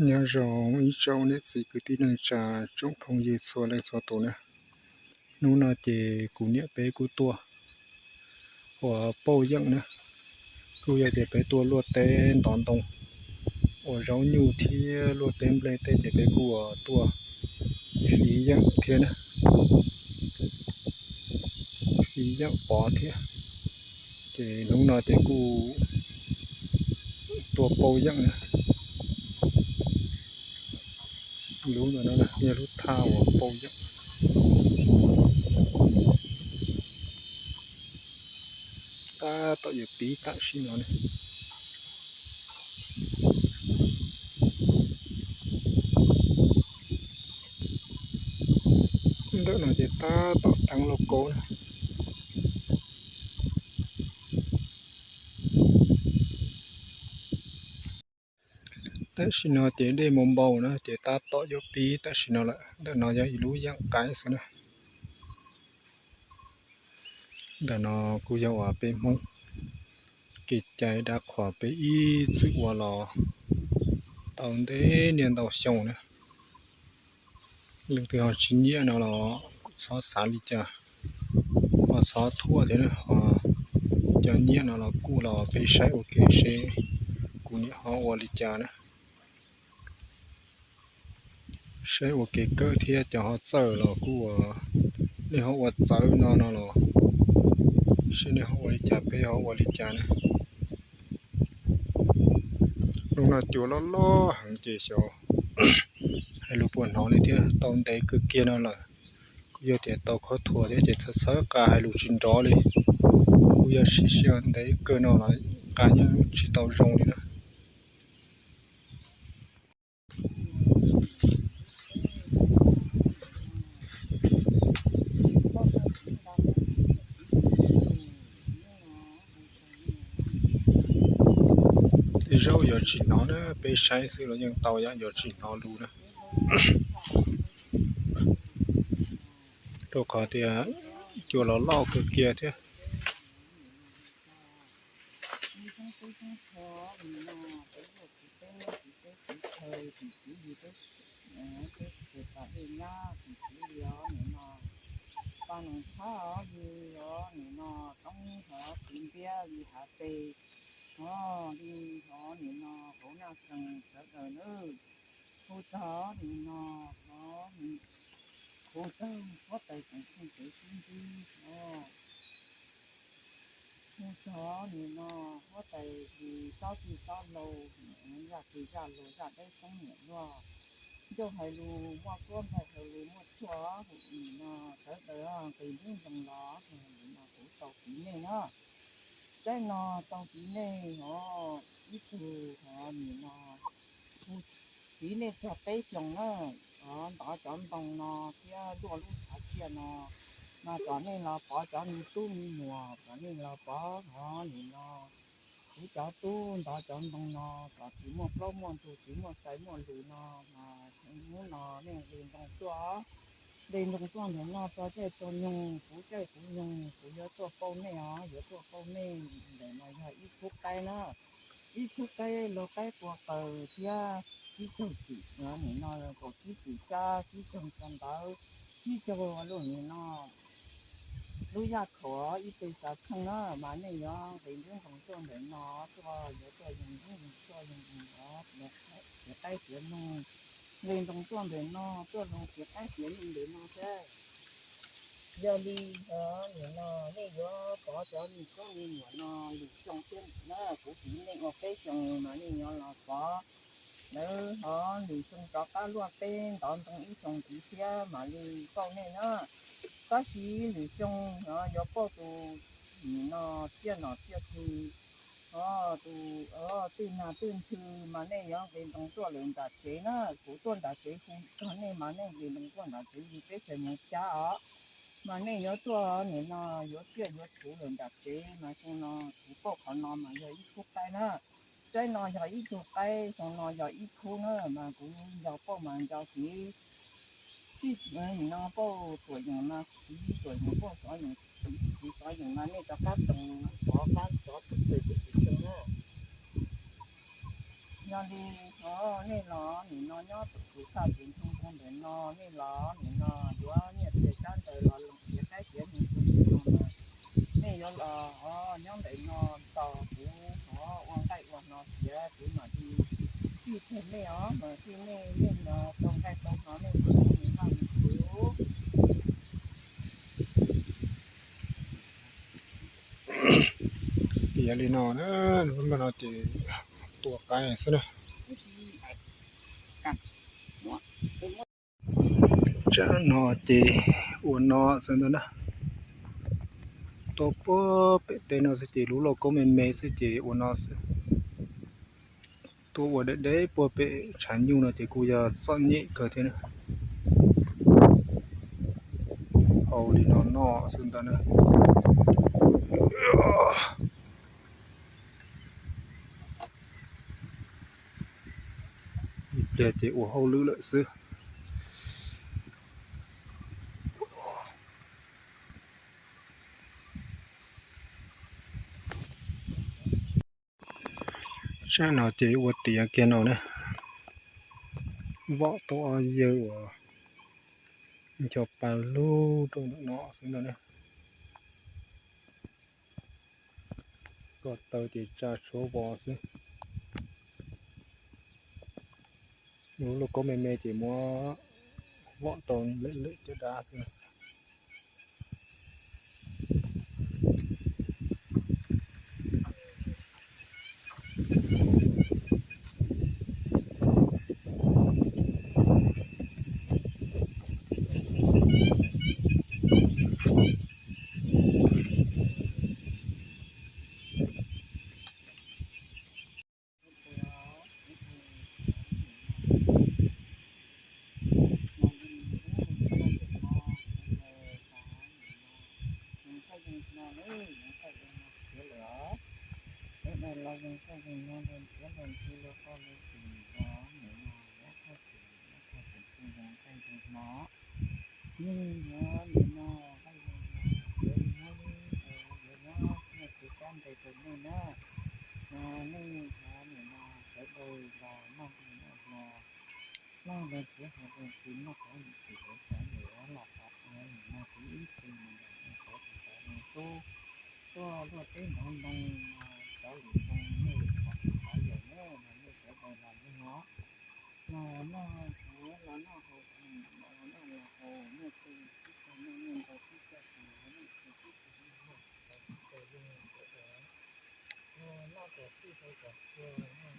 Nyob zoo ib tsoom niam txiv kwv tij neej tsa, tsoom phooj ywg txhua leej txhua tus na. Hnub no ces kuv niam peb kuj tuaj ua pauj yeem na, kuj yog tias peb tuaj luaj teb ntov ntoo, ua zaub nyuj thiab luaj teb nplej tej ces peb kuj ua tuaj fiv yeem thiab na, fiv yeem pov thiab. Ces hnub no ces kuj tuaj pauj yeem na. Lub no yog lub thaj uas pauj yeem. Tab tom yuav pib tam sim no ne. Ntawm no ces tab tom teeb lauj kaub na. Tam sim no ces dej mus npau na ces tab tom yuav pib tam sim no lawm. Ntawm no yog ib lub yeem qaib xwb na. Ntawm no kuj yog uas peb Hmoob kev cai dab qhuas peb ib txwm ua los tau ntev niaj ntau xyoo na. Leej twg ho tsis nyiam no los txhob xav li cas, ho txhob thuam thiab na, ho cov nyiam no los kuj los peb saib ua ke seb kuv niam ho ua li cas na. Saib ua kev kawm thiab cov ho txawj los kuj ua, nej ho ua txawv no no los seb nej ho ua li cas peb ho ua li cas na. Hnub no cua loj loj heev ces xyov hais lus puas hnov li thiab, tau ntev kawg kiag no lawm. Kuj yog tias tau khob thuas thiab ces txhawb txhawb qa hais lus tsis nrov li. Kuj yog siv sij hawm ntev kawg no los qa yeej tsis tau zoo li na. Tej zaum yuav tsis hnov na, peb saib xwb los yeej tau, yuav tsis hnov lus na. Rau qhov tias cua los loj kawg kiag thiab. Paj nees thab os, yus os nim no toob hov txiv ntiab li hav pes os, li hov nim no hauv Naj Xees sawv daws nawb. Hu txog nim no hov, hu txog huab tais tsoom phooj ywg sib ntsib os. Hu txog nim no huab tais li tsob txwj tsob laug, zaj txwj zaj laug, zaj dawb poob niam luaj, ncauj hais lus muaj kuab, nplaig hais lus muaj tshuaj, nim no sawv daws nqis nruab nroos los nim no kuv tau piv nej na. Saib no tau piv nej hov ib tug hov nim no, piv nej txog peb xyoos na, hov ntov cov ntoo no thiab luaj lub tshav tsiaj no, mas kom nej los pov cov me tub me nyuam, kom nej los pov hov nim no kuv cov tub ntov cov ntoo no kom tsis muaj plaub muaj ntug, tsis muaj txais muaj lus no, mas hnub no nej nqis ntoo tuaj, nqis ntoo tuaj ntawm no tso caij tso nyoog, kuv caij kuv nyoog, kuv yuav tuaj pauj nej os, yuav tuaj pauj nej. Ntawm no yog ib khub qaib na, ib khub qaib, luag qaib qua qaws thiab tsib caug cim, nim no kaum tsib cim tsab, tsib caug tso ntawv, tsib caug lub nim no lub yaj khaum ib ce xav txheej na, mas nej yuav nqis nruab nroos tuaj ntawm no, tuaj yuav tuaj yoog nruab yoog tuaj yoog os, txiav qaib txiav nyoog, nqis ntoo tuaj ntawm no, tuaj los txiav qaib txiav nyoog ntawm no thiab. Yog li hov nim no nej yuav pov cov me tub me nyuam no lwm xyoo thiab na, kuv piv nej ua peb xyoos mas nej yuav los pov. Lawv hov lwm xyoo rov qab luaj teb ntov ntoo ib xyoos ntxiv thiab mam li pauj nej na. Tab sis lwm xyoo hov yuav pauj tus nim no tsiaj nom tsiaj tswv, hov tus twj nag twj ntswg mas nej yuav nqis ntoo tuaj lawm nram tsev na. Kuv tuaj nram tsev hu txog nej mas nej nqis ntoo tuaj nram tsev li peb txhais mus cav os. Mas nej yuav tuaj nim no yuav tsiaj yuav txhuv lawm nram tsev mas xyoo no kuv pauj qhov no mas yog ib khub qaib na. Tsaib no yog ib tug qaib, xyoo no yog ib khub na, mas kuv nco pauj mas nco kiv. Tij no pauj tuam yeem mas kiv, tuam yeem pauj xov yeem kiv, xov yeem mas nej rov qab toos xov qab xov txhua txhua tus tsis tseeb na. Yog li, o, nej los nim no nyob tus tus thaj ces ntu ntu ntawm no, nej los nim no yuav nyiaj txiag sab ntawd los loos tiav qaib tiav nus tus tus no, nej yuav los, o, nyob ntawm no tos kuv, o, ua nqaij ua hno tiav kuv mam li tij tag nej os, mam tij nej, nej los tau nqaij tau hno nej mam li vaj mus kuv. Tiav li no na, lub no ces tua qaib xwb na. Tsam no ces ua no xwb ntag na. Tua puag pem teb no xwb ces lub lauj kaub me me xwb ces ua no xwb. Tua ua deb deb puag pem tshav nyuj no ces kuj yog txom nyem kawg thiab na. Hau li no no xwb ntag na. Ib pliag ces ua hauj lwm lawm xwb. Tsam no ces ua tiav kiag no na. Vom tau ob yawg uas ncho pa lug rau ntawm no xwb ntag na. Ko taw ces tsa tshuav vos xwb. Lub lauj kaub me me ces muab vom tau lwm lwm caj dab xwb. Nws yuav nim no nqaij zoo no, yuav muab, yuav muab nyiaj txiag sab ntawd rau nej na. Nej yuav nim no sawv daws los noj nqaij noj hno, noj los txiv hauv los txiv noj qab lim txiv hauv xav yuav los xav nim no kuv ib txwm nim no kuv xav tus xav nim tub tuaj luaj teb ntov ntoo no, cov lwm ntoo nej qhov tus xav yam nej no nej sawv daws los nej noj. Los noj haus, los noj haus, los noj los haus, noj txhua txhua noj, noj ntau txhua txhua noj, noj txhua txhua noj, noj txhua txhua noj, noj kom txhij hau kom txhua noj.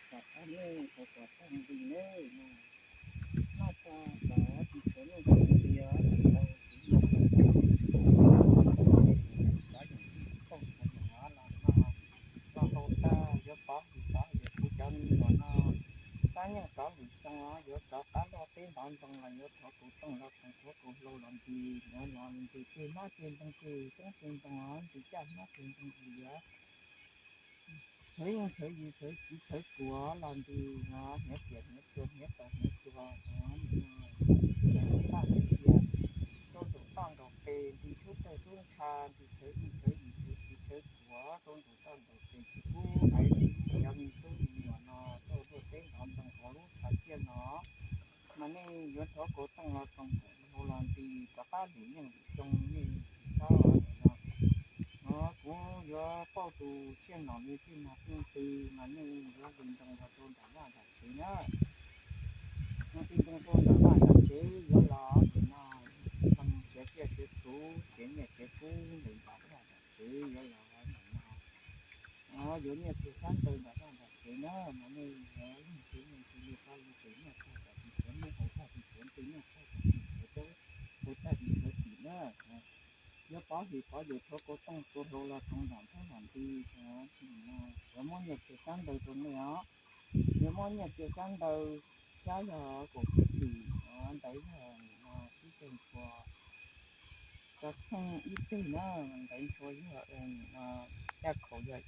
Kom qab nej, kom kom tag nqi nej no, noj txog kom tsis tshuav nuj tshuav nqi os, tsis tau tsis noj tau tag nqi, xav yam tsis tau xav yam los noj. Los haus tag yuav pov hwm pov hwm kuv cov me nyuam no, tab nyeej rov lwm xyoo yuav rov qab luaj teb ntov ntoo los yuav thov kuv tooj los toog, thov kuv hlau los nti, yuav los nti ceg hmab ceg ntoo ceg toob ceg ntoo, nti caj hmab ceg ntoo nti yuav thawv yeej thawv yus thawv txiv thawv kuv los nti, hniav tias hniav txua hniav txas hniav txua, hniav txaj hniav tias rau nraum toj nraum pes nti sub tawg sub ntsha nti thawv ib thawv yus thawv txiv thawv kuv rau nraum toj nraum pes tsis pub hais li cov me tub me nyuam no tuaj luaj teb ntov ntoo hauv lub tshav tsiaj no. Mas nej yuav thov kuv tooj los toog kuv hlau los nti, rov qab lwm nyeej lwm xyoo nej tsis txhob nim no. Kuv yuav pauj tus tsiaj nom li tij nas tij ntxwv mas nej yuav nti ntoo los rau nram vaj nram tsev na. Nti ntoo rau nram vaj nram tsev yuav los nim no, txog txiav tsiaj txiav txhuv txiav nyiaj txiav kub ntawm nram vaj nram tsev yuav los nim no. Yuav nyiaj txiag sab ntawd nram vaj nram tsev na, mas nej yuav leej twg leej twg li pab li ces noj tag kom tsis tshuav, nej haus tag tsis tshuav nqi, noj tag kom tsis tshuav, haus tag tsis tshuav tim na. Yuav pov hwm pov yus thov kuv tooj kuv hlau los toog nram nrab nram nti, yuav muab nyiaj txiag sab ntawd rau nej os. Yuav muab nyiaj txiag sab ntawd, sab yog kaum tsib tim, ntawd yog nim no tsib caug ntshua, cov txheej ib teg na, ntawd ntshua yog, caj khaum yog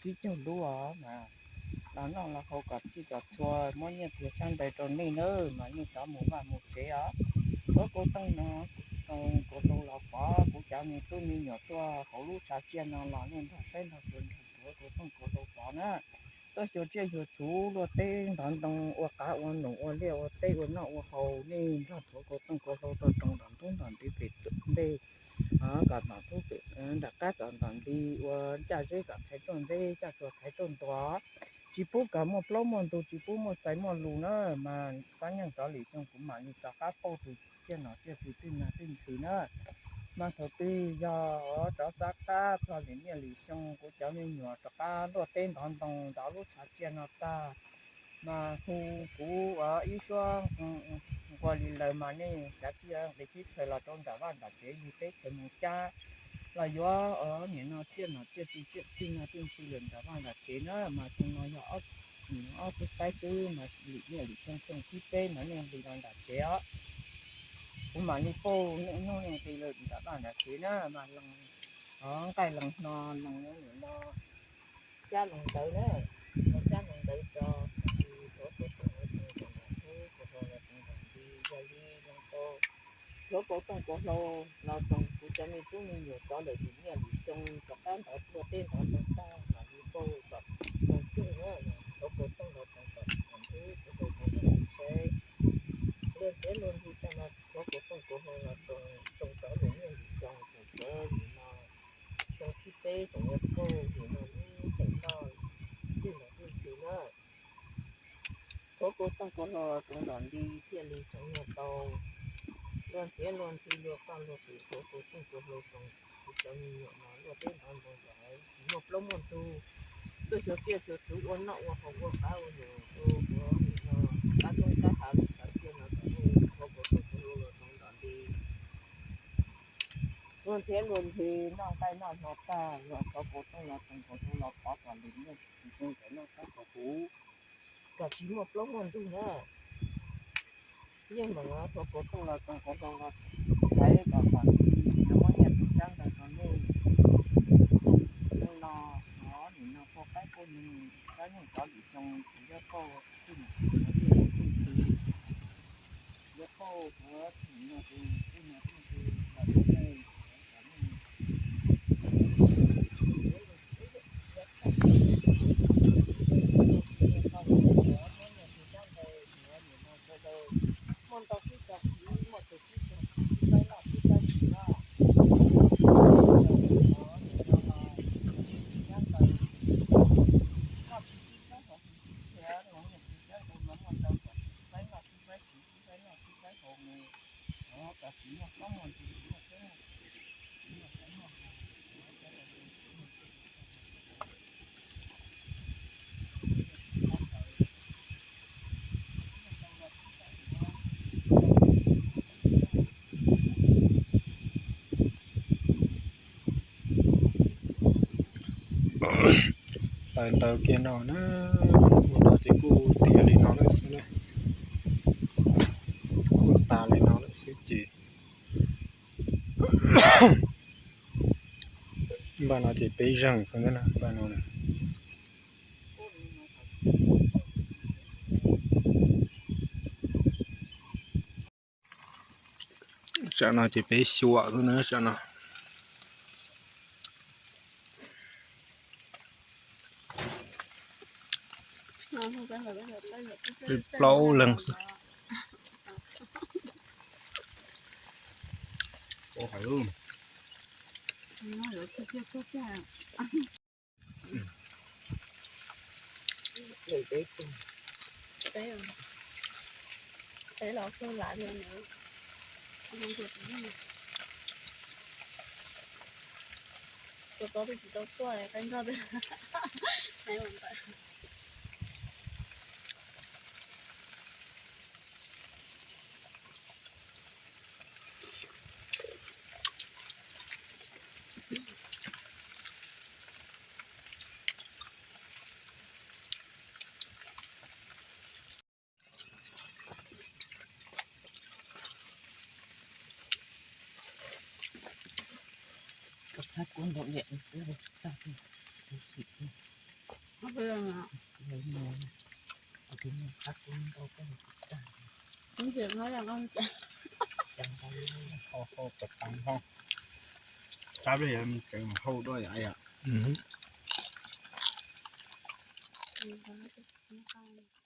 tsib caug lub os mas. Los noj los haus kom txhij kom txhua, muab nyiaj txiag sab ntawd rau nej nawb mas nej rov mus vaj mus tsev os. Kuv kuv tooj no, kuv hlau los pov kuv cov me tub me nyuam tuaj hauv lub tshav tsiaj no los nej nrog saib nrog xyuas nrog xyuas. Thuav kaus tooj kaus hlau tod na, tuaj xyuas tsiaj xyuas txhu, luaj teb ntov ntoo, ua qab ua num, ua liaj ua teb, ua noj ua haus, nej nrog thuav kaus tooj kaus hlau rau tsoos ntom ntub ntom ntws pem ntej, kom ntom ntub pem nram qab kom ntom nti, ua ncaj zeb kom thaiv rooj zeb, ncaj tsua thaiv rooj ntuas. Tsis pub kom muaj plaub muaj ntug, tsis pub muaj xais muaj lus na, mas xab nyeej rov lwm xyoo kuv mam li rov qab pauj tus tsiaj nom tsiaj tswv twj nag twj ntxhw na. Mas thaum twg yog rov xab qab txog lwm niaj lwm xyoo, kuv cov me nyuam rov qab luaj teb ntov ntoo ntov lub tshav tsiaj no tag, mas hu kuv ib suab nqua li lawm mas nej xav cia nqis teb chaws los rau nram vaj nram tsev, yug teb chaws mus cab los yuav nim no tsiaj nom tsiaj tswv twj nag twj ntxhw lawm nram vaj nram tsev na. Mas xyoo no yog ob tug qaib xwb, mas lwm niaj lwm xyoo xyoo thib peb mas nej nqis los nram tsev os, kuv mam li pauj nej nqis los nram vaj nram tsev na. Mas nqaij lees hno lees nim no cab lees ntawv na, lees cab lees ntawv tso, thuav kaus tooj kaus hlau los tsoos ntom nti, yog li lees tau thuav kaus tooj kaus hlau los tsoos, kuv cov me tub me nyuam rov lawm lwm niaj lwm xyoo rov qab ntov luaj teb ntov ntoo tag mam li pauj kom tsoos tswj na. Thuav kaus tooj los tsoos ntom ntub, thuav kaus hlau los tsoos saib, luag txiav luag nti tag no thuav kaus tooj kaus hlau los tsoos rov lwm niaj lwm xyoo, tsoos txawv nim no xyoo thib peb tsoos yuav pauj nim no lub teem noj twj nag twj ntxhw na. Thuav kaus tooj kaus hlau los tsoos ntom nti thiaj li tsoos nyuag tau luag txiav luag nti luag qoj luag qwm, thuav kaus tooj kaus hlau tsoos, kuv cov me nyuam no luaj teb ntov ntoo ntawd tsis muaj plaub muaj ntug, tuaj xyuas tsiaj xyuas txhu ua noj ua haus ua qab ua num ua nim no qab roob qab hav lub tshav tsiaj no kom nej thuav kaus tooj kaus hlau los tsoos ntom nti. Luag txiav luag nti noj nqaij noj hno tag, luag thuav kaus tooj los tsoos kaus hlau los pov kom lwm niaj lwm xyoo kom noj qab kom huv, kom tsis muaj plaub muaj ntug na. Yeej meem thuav kaus tooj los tsoos kaus hlau los thaiv kom kom nti, muab nyiaj txiag tsab ntawv rau nej. Xyoo no, nim no pauj qaib pauj num, xab nyeej rov lwm xyoo tsis nco pauj twj nag twj ntxhw, yuav pauj txog nim no tus twj nag twj ntxhw los rau nej, kom nej muab nyiaj txiag tsab ntawv, muab nim no sawv daws muaj ntau tib txoj kev, muaj tus tib txoj kev, tib txoj loj tib txoj tsis loj, nim no los nyiaj txiag tsab ntawv, koj tsis tib txoj kev tib txoj, nyiaj txiag tsab ntawv mas muaj ntau kom tib faib noj tib faib siv tib faib noj tib faib haus mus, kom tsis muaj plaub muaj ntug tsis muaj plaub muaj ntug. Tawm ntawv kiag no na, ua no ces kuj tiav li no lawm xwb na, kuj tas li no lawm xwb ces npaj no ces peb zeeg xwb na, npaj no na. Tsam no ces peb xyuam xwb na, tsam no plaub leeg. Txhab kua ntau liam tag, tus xim. Txhab kua ntau tag, txhab kua ntau tag, txhab kua ntau tag. Tus no tus no qau.